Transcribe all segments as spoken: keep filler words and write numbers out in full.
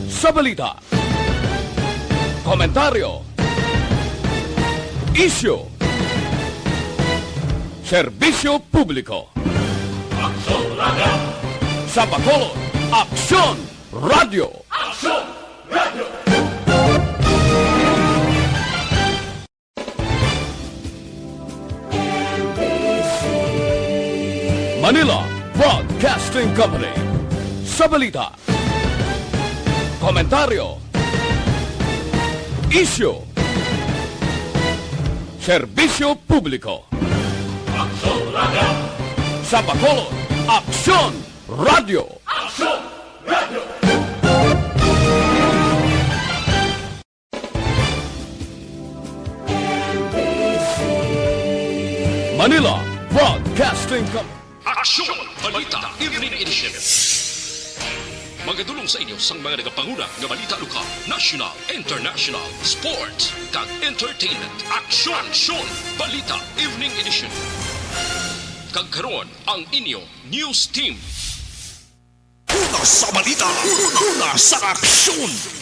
Sa balita, komentaryo, isyu, serbisyo publiko. Aksyon Radyo. Sa Bacolod, Aksyon Radyo. Aksyon Radyo. Manila Broadcasting Company. Sa balita, komentaryo, isyu, serbisyo publiko. Aksyon Radyo. Sa Bacolod, Aksyon Radyo. Aksyon Radyo. Manila Broadcasting Company. Aksyon Balita Evening Edition. Magadulong sa inyo sang mga nagapanguna nga balita lokal, national, international, sports, kag entertainment. Aksyon, Aksyon Balita Evening Edition. Kag karon, ang inyo news team. Una sa balita, una sa aksyon.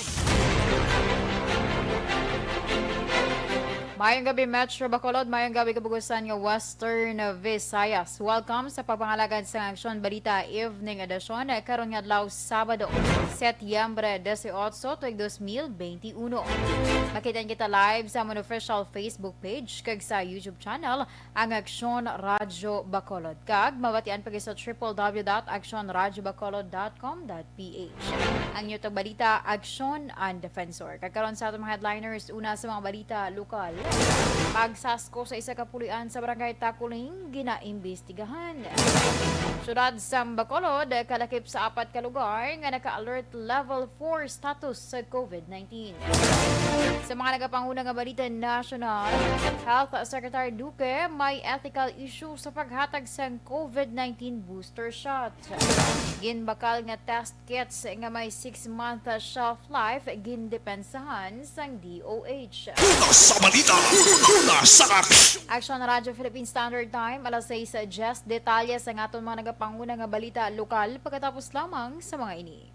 Mayong gabi, Metro Bacolod. Mayong gabi, kabugusan nga Western Visayas. Welcome sa pagpangalagad sa Aksyon Balita Evening Edition, eh, karon nga adlaw, Sabado, Setyembre dieciocho, tuig dos mil veintiuno. Makita kita live sa amon official Facebook page kag sa YouTube channel, ang Aksyon Radyo Bacolod. Kag mabatian pa sa triple W dot aksyon radyo bacolod dot com dot P H. Ang inyo tagbalita, Aksyon and Defensor. Kag karon sa atong mga headliners, una sa mga balita lokal. Pagsasko sa isa ka pulian sa Barangay Taculing, ginaimbestigahan. Siyudad sang Bacolod, kalakip sa apat ka lugar nga naka-alert level four status sa COVID nineteen. Sa mga nagapanguna nga balita nasyonal, Health Secretary Duque may ethical issue sa paghatag sang COVID nineteen booster shot. Ginbakal nga test kits nga may six-month shelf life gindepensahan sang D O H. Una sa balita, una sa aksyon. Aksyon Radyo Philippine Standard Time, alas sais diyes. Detalye sa aton mga nagapanguna nga balita lokal pagkatapos lamang sa mga ini.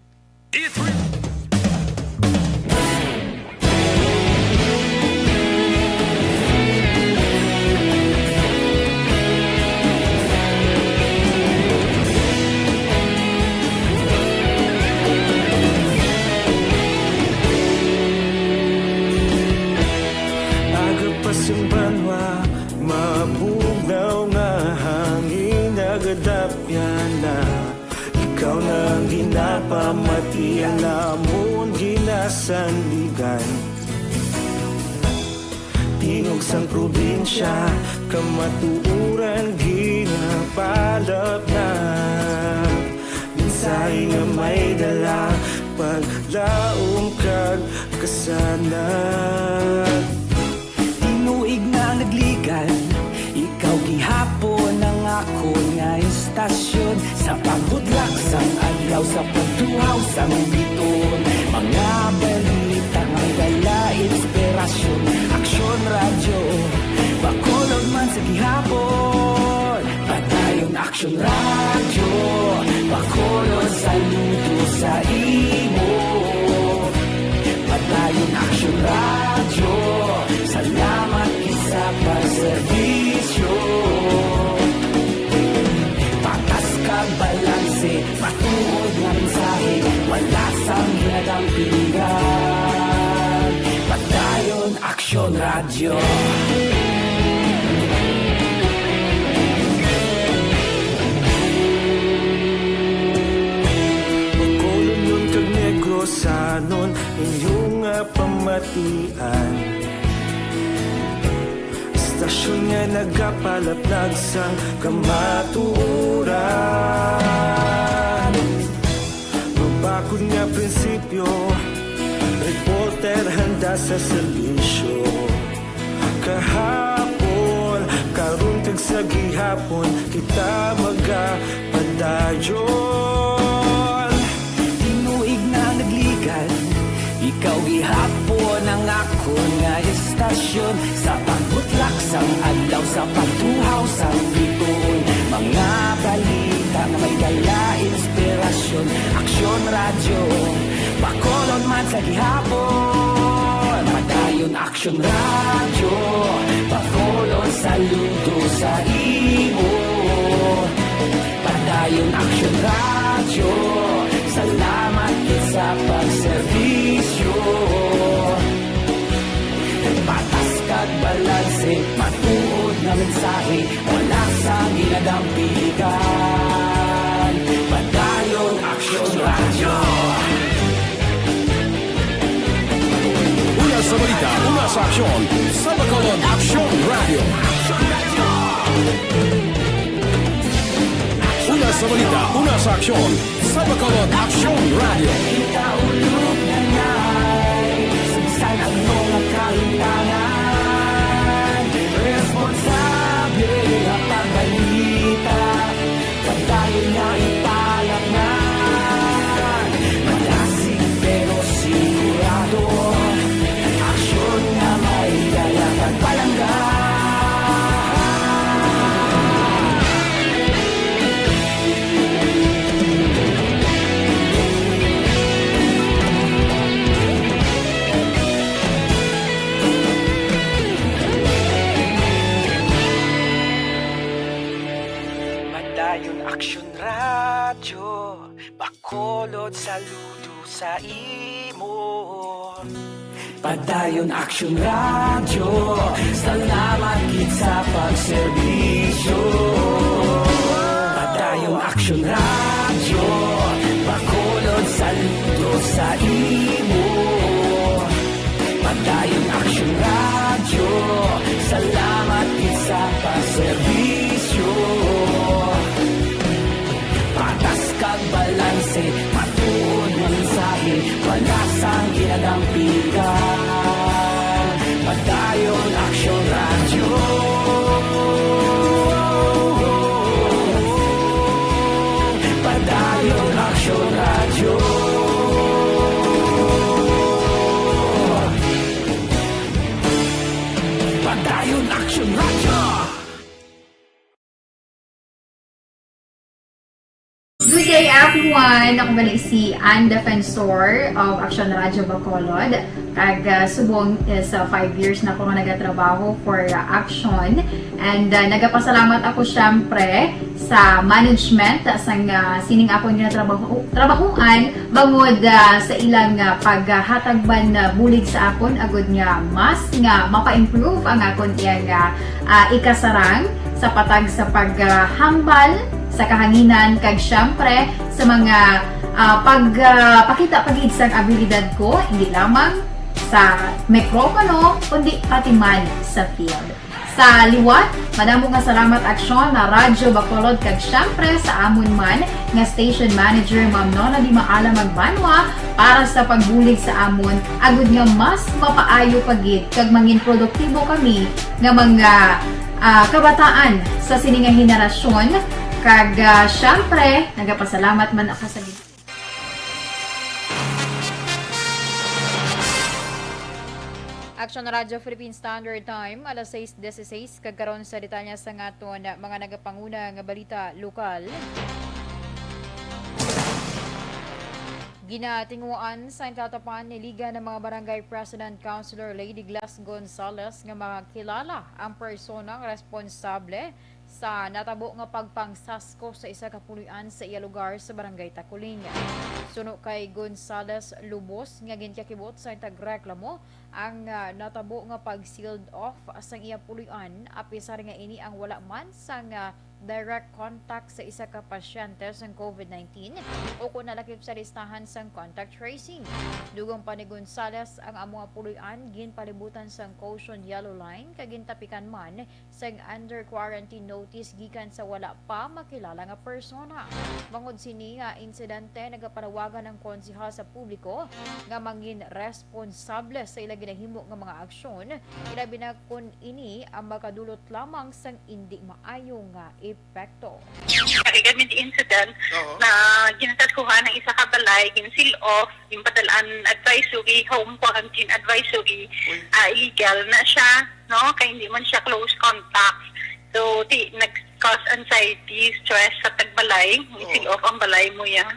Aga pa sang banwa, mabugnaw nga hangin, nagadapyan na. Ikaw na ang ginapamati, ang amon ginasandigan. Tingog sang probinsya, kamatuoran ginapalapnap. Mensahe nga may dala, paglaom kag kasanag. Tinuig na nagligan, ikaw gihapon ang akon nga istasyon. Sa pagbudlak sang adlaw, sa pagtuhaw sang bituon, mga balita nga dala inspirasyon. Aksyon Radyo Bacolod man sa gihapon. Padayon Aksyon Radyo Bacolod, saludo sa imo. Padayon Aksyon Radyo, salamat gid sa pagserbisyo. Patas kag balanse, matuod nga mensahe, wala sang ginadampingan. Padayon Aksyon Radyo. Bacolodnon kag Negrosanon, inyo nga pamatian. Istasyon nga nagapalaplag sang kamatuoran. Mabakod nga prinsipyo, reporter handa sa serbisyo. Kahapon, karon kag sa gihapon, kita magapadayon. Tinuig na nagligan, ikaw gihapon ang akon nga istasyon. Sa pagbutlak sang adlaw, sa pagtuhaw sang bituon, mga balita nga may dala inspirasyon. Aksyon Radyo Bacolod Sa gihapon, Padayon Aksyon Radyo, Bacolod, saludo sa imo. Padayon Aksyon Radyo, salamat gid sa pagserbisyo. Patas kag balanse, matuod nga mensahe, wala sang ginadampigan. Padayon Aksyon Radyo. Una sa balita, una sa aksyon, sa Bacolod Aksyon Radyo. Una sa balita, una sa aksyon, sa Bacolod Aksyon Radyo. Kita ulog na ngay, sa bisan ano nga kahimtangan, responsable nga pagbalita, padayon nga ipalatnan. Madasig pero sigurado, aksyon nga may dala kag palangga. Padayon Aksyon Radyo, Bacolod, saludo sa imo. Padayon Aksyon Radyo, salamat gid sa pagserbisyo. Padayon Aksyon Radyo, Bacolod, saludo sa imo. Padayon Aksyon Radyo, salamat gid sa pagserbisyo. Patas kag balanse, matuod nga mensahe, wala sang ginadampigan. Padayon Aksyon Radyo. Padayon Aksyon Radyo. Padayon Aksyon Radyo. Good day, everyone! Ako gali si Ann Defensor of Aksyon Radyo Bacolod. Kag, ah, subong is, ah, five years na ako nga nagatrabaho for, ah, Aksyon. And, ah, nagapasalamat ako, syempre, sa management, ah, sang, ah, sining akon nga trabaho, trabahuan, bangod, ah, sa ilang, ah, paghatag man, ah, bulig sa akon, agud nga mas nga mapa-improve ang akon iyang, ah, ah, ikasarang sa patag sa paghambal sa kahanginan, kag siyempre sa mga, ah, pag, ah, pakita pa gid sang abilidad ko, hindi lamang sa mikropono, kundi pati man sa field. Sa liwat, madamo nga salamat, Aksyon, na Radyo Bacolod, kag siyempre sa amon man nga station manager, Ma'am Nona Di Maala Magbanwa, para sa pagbulig sa amon, agud nga mas mapaayo pa gid kag mangin produktibo kami nga mga, ah, kabataan sa sini nga henerasyon. Kag, ah, siyempre, nagapasalamat man ako sa gid. Aksyon Radyo Philippine Standard Time, alas sais dieciséis, kag karon sa detalye sa aton mga nagapanguna nga balita lokal. Ginatinguhaan sa Tata Pan ni Liga ng mga Barangay President Councilor Lady Glass Gonzales nga makilala ang personang responsable sa natabo nga pagpangsasko sa isa ka puloy-an sa iya lugar sa Barangay Taculing. Suno kay Gonzales, lubos nga ginkiakibot sa tagreklamo ang, ah, natabo nga pag-sealed off sang iya puloy-an, apisar nga ini ang wala man sang, ah, direct contact sa isa ka pasyente sang COVID nineteen o kon nalakip sa listahan sang contact tracing. Dugang pa ni Gonzales, ang amo nga puloy-an ginpalibutan sang caution yellow line kag gintapikan man sang under quarantine notice gikan sa wala pa makilala nga persona. Bangod sini nga insidente, nagapanawagan ang konsehal sa publiko nga mangin responsable sa ila ginahimo nga mga aksyon, ilabi na kon ini ang makadulot lamang sang indi maayo nga epekto. Regarding the incident Oo. na ginatatkuhan ng isa ka balay, gin-seal off, ginpadalaan advisory, home quarantine advisory, Uy. ah, illegal na siya, no? Kay hindi man siya close contact. So, di, nag-cause anxiety, stress sa tagbalay, Oo. i-seal off ang balay mo yan.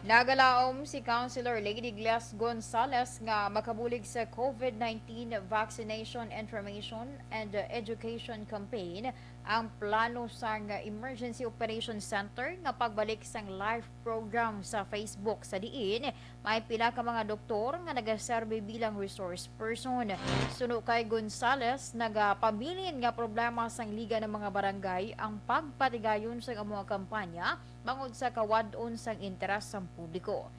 Nagalaom si Councilor Lady Glass Gonzales nga makabulig sa COVID nineteen Vaccination Information and Education Campaign ang plano sang Emergency Operation Center nga pagbalik sang live program sa Facebook, sa diin may pila ka mga doktor nga nagaserbi bilang resource person. Suno kay Gonzales, nagapabilin nga problema sang Liga ng mga Barangay ang pagpatigayon sa amo nga kampanya bangod sa kawad-on sang interes sang publiko.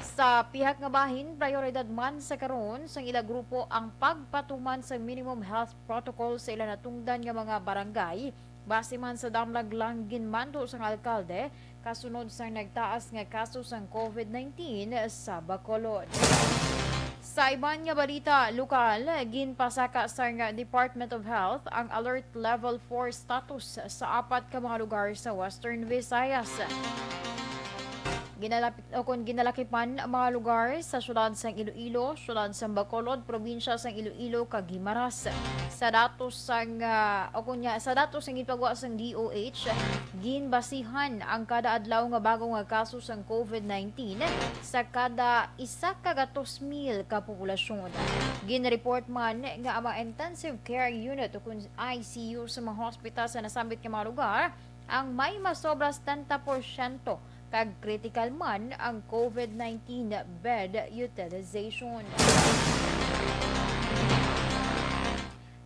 Sa pihak nga bahin, prioridad man sa karon sang ila grupo ang pagpatuman sa minimum health protocol sa ila natungdan nga mga barangay, base man sa damlag lang ginmando sang alkalde kasunod sang nagtaas nga kaso sang COVID nineteen sa Bacolod. Sa iban nga balita lokal, ginpasaka sang Department of Health ang Alert Level four status sa apat ka mga lugar sa Western Visayas. Ginalap-, o kon ginalakipan ang mga lugar sa siyudad sang Iloilo, siyudad sang Bacolod, probinsya sang Iloilo, kag Guimaras. Sa datos sang, ah, o kon nga, sa datos sang ginpagwa sang D O H, ginbasihan ang kada adlaw nga bago nga kaso sang COVID nineteen sa kada isa ka gatos mil ka populasyon. Ginreport man nga ang mga intensive care unit o kon I C U sa mga hospital sa nasambit nga mga lugar ang may masobra setenta porsyento kag critical man ang COVID nineteen bed utilization.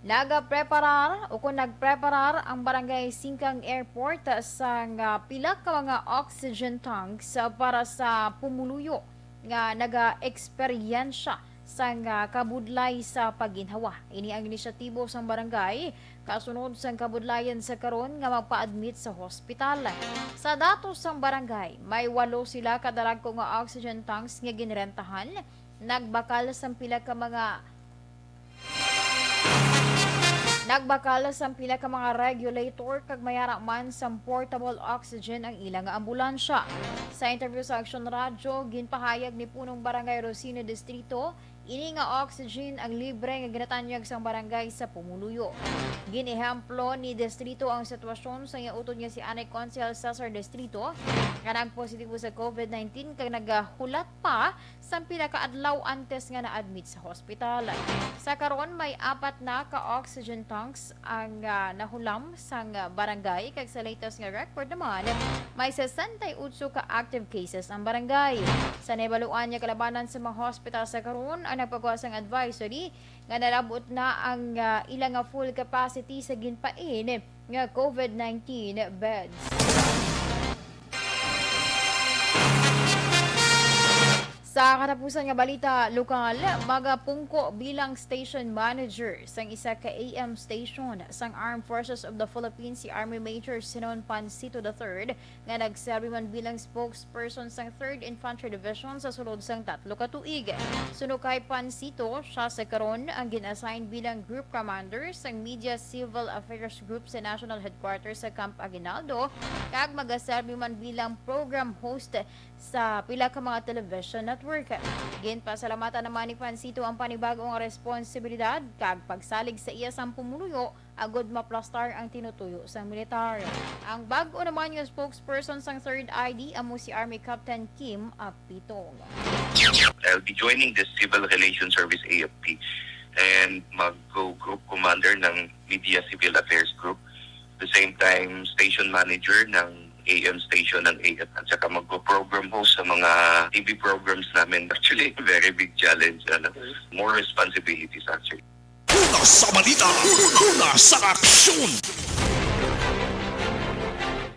Nagapreparar o kon nagpreparar ang Barangay Singkang Airport sang pila ka mga oxygen tanks para sa pumuluyo nga naga-eksperyensya sang, ah, kabudlay sa pagginhawa. Ini ang inisyatibo sang barangay kasunod sang kabudlayan sa karon nga magpa-admit sa hospital. Sa datos sang barangay, may walo sila ka dalagko nga oxygen tanks nga ginrentahan. Nagbakal sang pila ka mga Nagbakal sang pila ka mga regulator kag may ara man sang portable oxygen ang ila nga ambulansya. Sa interview sa Aksyon Radyo, ginpahayag ni Punong Barangay Rosino Distrito, ini nga oxygen ang libre nga ginatanyag sang barangay sa pumuluyo. Gin-ehemplo ni Distrito ang sitwasyon sa iya utod nga si Anay Konsehal Cesar Distrito nga nagpositibo sa COVID nineteen kag nagahulat pa sang pila ka adlaw antes nga na-admit sa hospital. Sa karon, may apat na ka oxygen tanks ang, ah, nahulam sang barangay, kag sa latest nga record naman, may sesenta y ocho ka active cases ang barangay. Sa nahibaluan nga kalabanan sa mga hospital sa karon ang nagpagawa sang advisory nga nalab-ot na ang, ah, ila nga full capacity sa ginpain nga COVID nineteen beds. Sa katapusan nga balita lokal, magapungko bilang station manager sang isa ka A M station sang Armed Forces of the Philippines si Army Major Sinon Pancito the third, nga nagserbi man bilang spokesperson sang Third Infantry Division sa sulod sang tatlo ka tuig. Suno kay Pancito, siya sa karon ang gin-assign bilang group commander sang Media Civil Affairs Group sa National Headquarters sa Camp Aguinaldo, kag magaserbi man bilang program host sa pila ka mga television network. Ginpasalamatan naman ni Pancito ang panibago nga responsibilidad kag pagsalig sa iya sang pumuluyo agod maplastar ang tinutuyo sang militar. Ang bag-o naman nga spokesperson sang Third I D amo si Army Captain Kim Apitong. I'll be joining the Civil Relations Service, A F P, and mag-group commander ng Media Civil Affairs Group. The same time, station manager ng A M station ng A F P, at saka mag-program host sa mga T V programs namin. Actually, very big challenge. Ano? More responsibilities, actually. Una sa balita, una sa aksyon.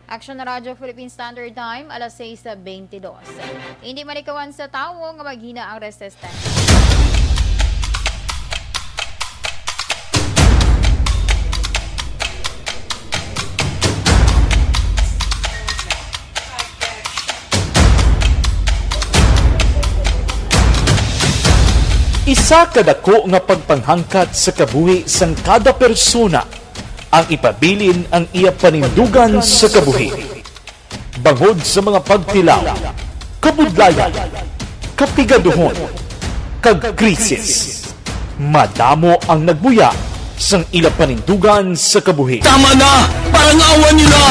Aksyon na Radyo Philippine Standard Time, alas sais bentidós. Hindi malikawan sa tawo nga maghina ang resistance. Isa ka dako nga pagpanghangkat sa kabuhi sang kada persona ang ipabilin ang iya panindugan sa kabuhi. Bangod sa mga pagtilaw, kabudlayan, kapigaduhon, kag krisis, madamo ang nagbuya sang ila panindugan sa kabuhi. Tama na! Parangawan niyo na!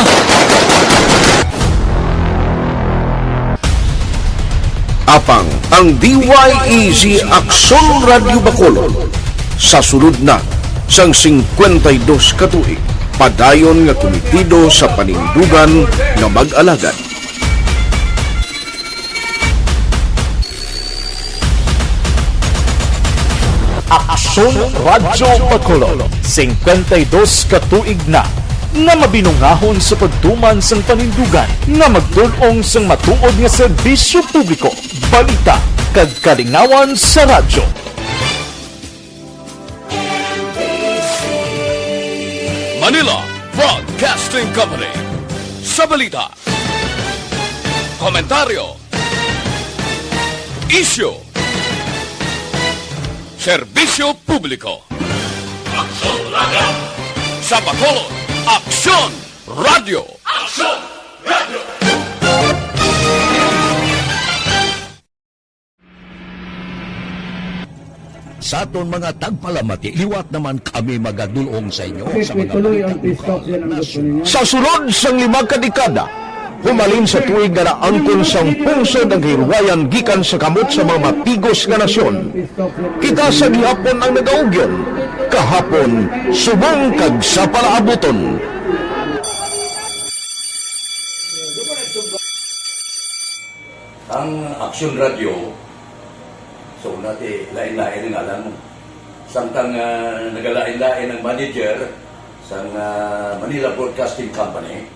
Apang ang D Y E Z Aksyon Radyo Bacolod sa sulod na sang singkwenta y dos ka tuig, padayon nga kumitido sa panindugan nga mag-alagad. Aksyon Radyo Bacolod, singkwenta y dos ka tuig na nga mabinungahon sa pagtuman sang panindugan nga magdul-ong sang matuod nga serbisyo publiko, balita, kag kalingawan sa radyo. Manila Broadcasting Company. Sa balita, komentaryo, isyu, serbisyo publiko. Aksyon Radyo. Sa Bacolod, Aksyon Radyo. Aksyon Radyo. Sa aton mga tagpalamati, liwat naman kami magadulong sa inyo sa mga balita lugar, nasyon. Sa sulod sang lima ka dekada, humalin sa tuig nga naangkon sang pungsod ang kahirwayan gikan sa kamot sa mga matigos nga nasyon. Kita sa gihapon ang nagaugyon, kahapon, subong kag sa palaabuton. Ang Aksyon Radyo, so, una ti, lain-lain ang ngalan mo. Samtang, ah, nagalain-lain ang manager sang, ah, Manila Broadcasting Company,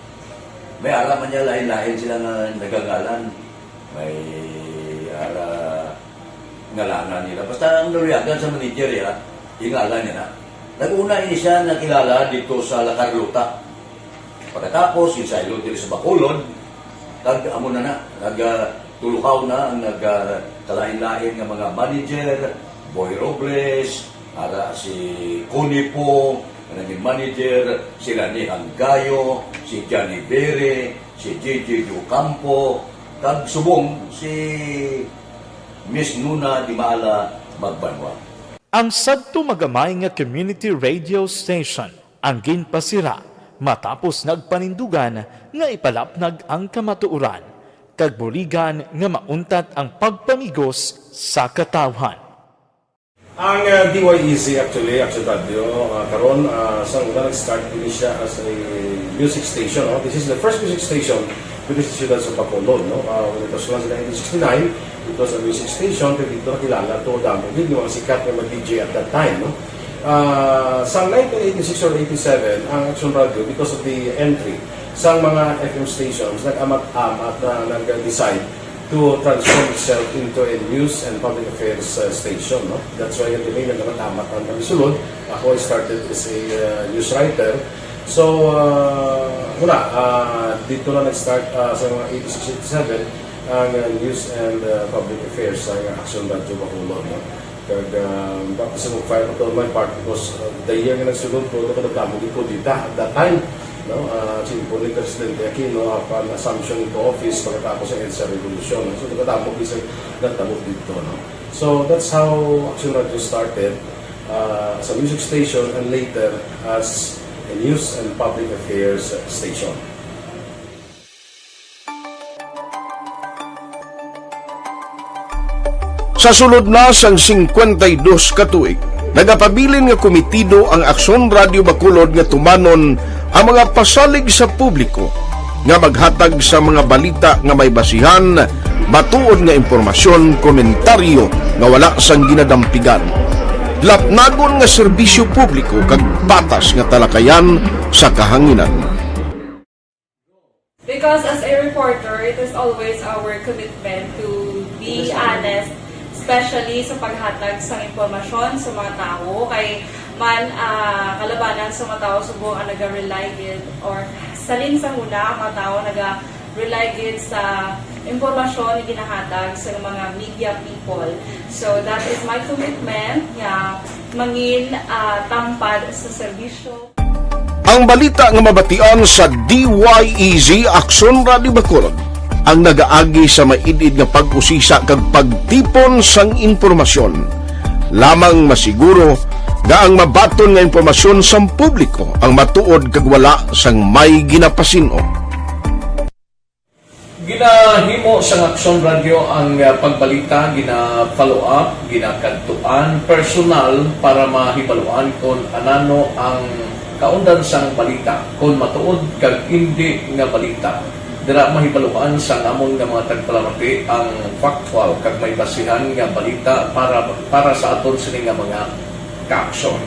may ara man niya lain-lain sila nga nagangalan. May ara ngalanan nila. Basta ang naluyagan sa manager, ya, ingalan niya na. Nag-una ini siya nakilala dito sa La Carlota. Pagkatapos, yung sa Ilog diri sa Bacolod, kag amo na na, nag, ah, tuluhaw na ang nag, ah, kalain-lain nga mga manager, Boy Robles, ara si Connie Pong, nga naging manager, si Lani Hanggayo, si Johnny Bere, si J J Ocampo, kag subong si Miss Nuna Dimala Magbanwa. Ang sadto magamay nga community radio station ang ginpasira matapos nagpanindugan nga ipalapnag ang kamatuoran, kag buligan nga mauntat ang pagpamigos sa katawhan. Ang, ah, D Y E Z, actually, Action Radio, ah, karon, ah, sa una nag-start ini siya as a music station, no? This is the first music station within the siyudad sa Bacolod, no? Ah, when it was launched in nineteen sixty-nine, it was a music station, pero dito nakilala to, damo gid yung mga sikat nga mga D J at that time, no? Ah, sa nineteen eighty-six or eighty-seven, ang Action Radio, because of the entry sa mga F M stations, nag-amat-amat na nag-decide to transform itself into a news and public affairs, uh, station, no? That's why yung name na naman, Amat ang Pagsulod. Ako, I started as a, uh, news writer. So, uh, muna, uh, dito na nag-start, uh, sa mga eighty-six, eighty-seven, ang, uh, news and, uh, public affairs sa Action Radio Bacolod, no? Kag, ah, baptism of fire pa to my part because, ah, the year nga nagsulod ko, nagkadamo gid ko dita at that time, no? Ah, simple ni Presidente Aquino, upon assumption into office, pagkatapos sa EDSA Revolution. So, nagkadamo gid sa nagtabo dito, no? So, that's how Action Radio started, ah, as a music station and later as a news and public affairs station. Sa sulod na sang singkwenta y dos ka tuig, nagapabilin nga kumitido ang Aksyon Radio Bacolod nga tumanon ang mga pasalig sa publiko nga maghatag sa mga balita nga may basihan, matuod nga impormasyon, komentaryo nga wala sang ginadampigan, lapnagon nga serbisyo publiko kag patas nga talakayan sa kahanginan. Because as a reporter, it is always our commitment to be honest, especially sa paghatag sa impormasyon sa mga tawo. Kay man, ah, kalabanan sa mga tawo subong ang naga-rely gid, or salin sa huna ang mga tawo naga-rely gid sa impormasyon nga ginahatag sa mga media people. So that is my commitment nga mangin, ah, tampad sa serbisyo. Ang balita nga mabatian sa D Y E Z Aksyon Radio Bacolod ang nagaagi sa maid-id nga pag-usisa kag pagtipon sang impormasyon. Lamang masiguro nga ang mabaton nga impormasyon sang publiko ang matuod kag wala sang may ginapasin-o. Ginahimo sang Aksyon Radyo ang, ah, pagbalita, gina-follow up, ginakadtuan personal para mahibaluan kon anano ang kaundan sang balita, kon matuod kag indi nga balita. Dira mahibaluan sang amon nga mga tagpalamati ang factual kag may basihan nga balita para, para sa aton sini nga mga kaaksyon.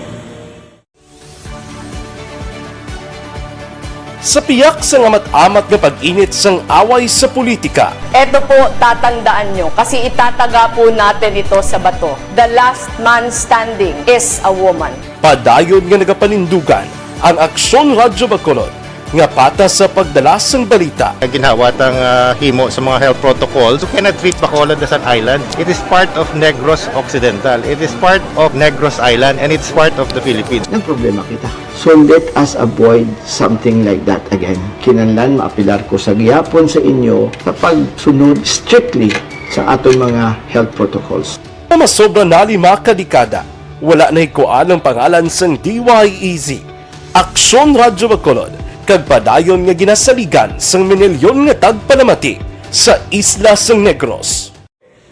Sa piyak sang amat-amat nga pag-init sang away sa politika, Eto po, tatandaan nyo, kasi itataga po natin ito sa bato. The last man standing is a woman. Padayon nga nagapanindugan ang Aksyon Radyo Bacolod nga patas sa pagdala sang balita. Ginhawa tang, ah, himo sa mga health protocols. You cannot treat Bacolod as an island. It is part of Negros Occidental. It is part of Negros Island, and it's part of the Philippines. Nagproblema kita. So let us avoid something like that again. Kinahanglan maapelar ko sa gihapon sa inyo sa pagsunod strictly sa aton mga health protocols. Nga masobra na lima ka dekada, wala nahikuan ang pangalan sang D Y E Z, Aksyon Radyo Bacolod, kag padayon nga ginasaligan sang minilyon nga tagpalamati sa isla sang Negros.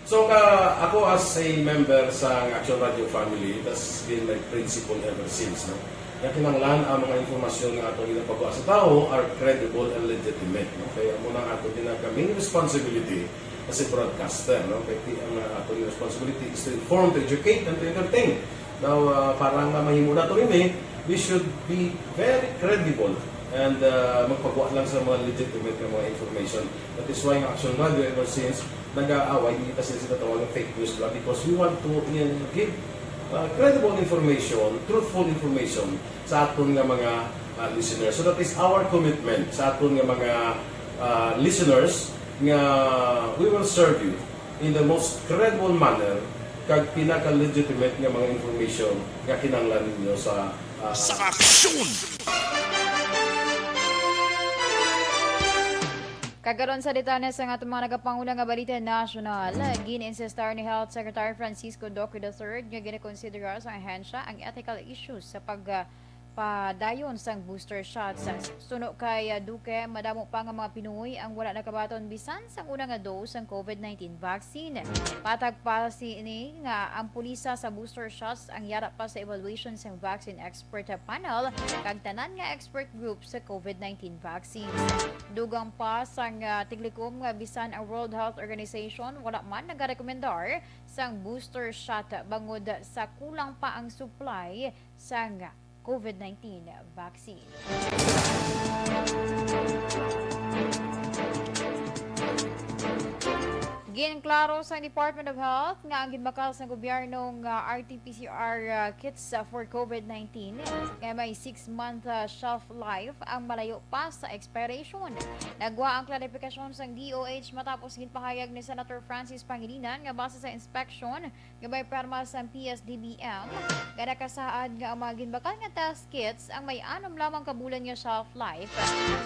So, ka, ako as a member sa Action Radio family, that's been my principle ever since, no? Nga kinahanglan ang mga impormasyon nga ato ginapagawa sa tawo are credible and legitimate, no? Kaya amo nang ato ginaka main responsibility as a broadcaster, no? Kay ti-, ang, uh, ato responsibility is to inform, to educate, and to entertain. Now, uh, para nga mahimo nato ini, we should be very credible and, uh, magpagawa lang sa mga legitimate nga mga information. That is why ang Action Radio ever since nag-aaway, hindi kasi sila tawag ng fake news lang because we want to, uh, give, uh, credible information, truthful information sa aton nga mga, uh, listeners. So that is our commitment sa aton nga mga, uh, listeners nga we will serve you in the most credible manner kag pinaka-legitimate nga mga information nga kinahanglan ninyo sa, uh, Sa aksyon! Kag karon sa detalye sa aton mga nagapanguna nga balita nasyonal, gin-insistar ni Health Secretary Francisco Duque the third nga ginakonsidera sang ahensya ang ethical issues sa pag, ah, padayon sang booster shots. Suno kay, ah, Duque, madamo pa nga mga Pinoy ang wala nakabaton bisan sang una nga dose sang COVID nineteen vaccine. Patag pa sini nga ang pulisa sa booster shots ang yara pa sa evaluation sang vaccine expert panel kag tanan nga expert group sa COVID nineteen vaccines. Dugang pa sang, ah, tiglikom nga bisan ang World Health Organization wala man nagarekomendar sang booster shot bangod sa kulang pa ang supply sang COVID nineteen vaccine. Ginklaro sang Department of Health nga ang ginbakal sang gobyerno nga R T P C R, ah, kits, ah, for COVID nineteen nga may six-month, ah, shelf life ang malayo pa sa expiration. Nagwa ang klarifikasyon sang D O H matapos ginpahayag ni Senator Francis Pangilinan nga base sa inspeksyon nga may perma sang P S D B M nga nakasaad nga ang mga ginbakal nga test kits ang may anom lamang ka bulan nga shelf life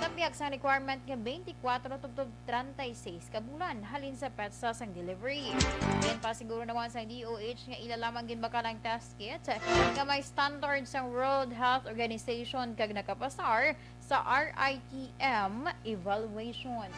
sa pihak sang requirement nga twenty-four tubtob treinta y seis ka bulan halin sa petsa sang delivery. Ginpasiguro naman sang D O H nga ila lamang ginbakal ang test kit nga may standard sang World Health Organization kag nakapasar sa R I T M evaluation.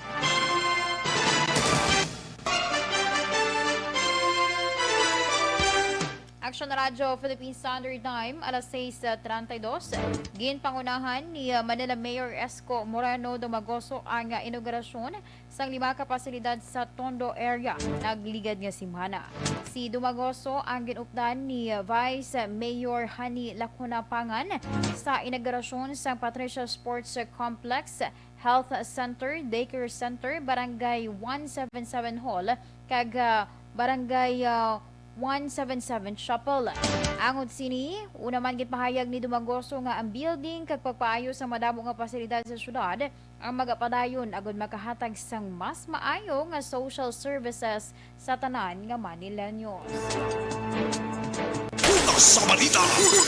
Action Radio Philippine Standard Time, alas sais treinta y dos. Ginpangunahan ni, uh, Manila Mayor Esco Moreno Dumagoso ang, uh, inaugurasyon sang lima ka pasilidad sa Tondo area nagligad nga semana. Si Dumagoso ang gin-updan ni Vice Mayor Honey Lacuna Pangan sa inaugurasyon sang Patricia Sports Complex, Health Center, Daycare Center, Barangay one seven seven Hall, kag, ah, Barangay, ah, one seven seven Chapel. Angot sini, una man ginpahayag ni Dumagoso nga ang building kag pagpaayo sa madamo nga pasilidad sa syudad ang magapadayon agud makahatag sang mas maayo nga social services sa tanan nga Manileños. Una sa balita,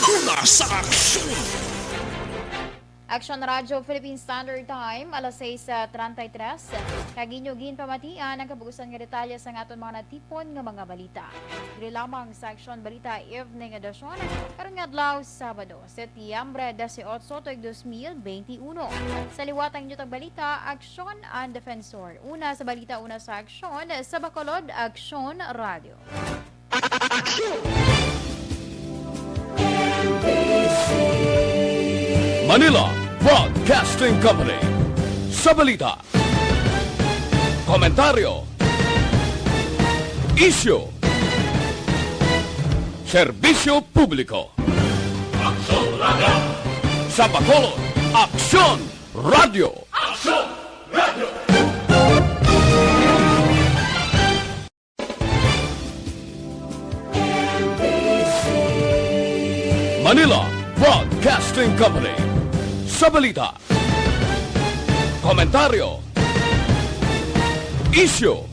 una sa aksyon. Aksyon Radyo Philippine Standard Time, alas sais treinta y tres. Kag inyo ginpamatian ang kabugusan nga detalye sa aton mga natipon nga mga balita. Diri lamang sa Aksyon Balita Evening Edition, karon nga adlaw, Sabado, Setyembre dieciocho, tuig dos mil benti uno. Sa liwat ang inyo tagbalita, Aksyon and Defensor. Una sa balita, una sa aksyon, sa Bacolod, Aksyon Radyo. Manila Broadcasting Company. Sa balita, komentaryo, isyu, serbisyo publiko. Aksyon Radyo. Sa Bacolod, Aksyon Radyo. Aksyon Radyo. Manila Broadcasting Company. Sa balita, komentaryo, isyu,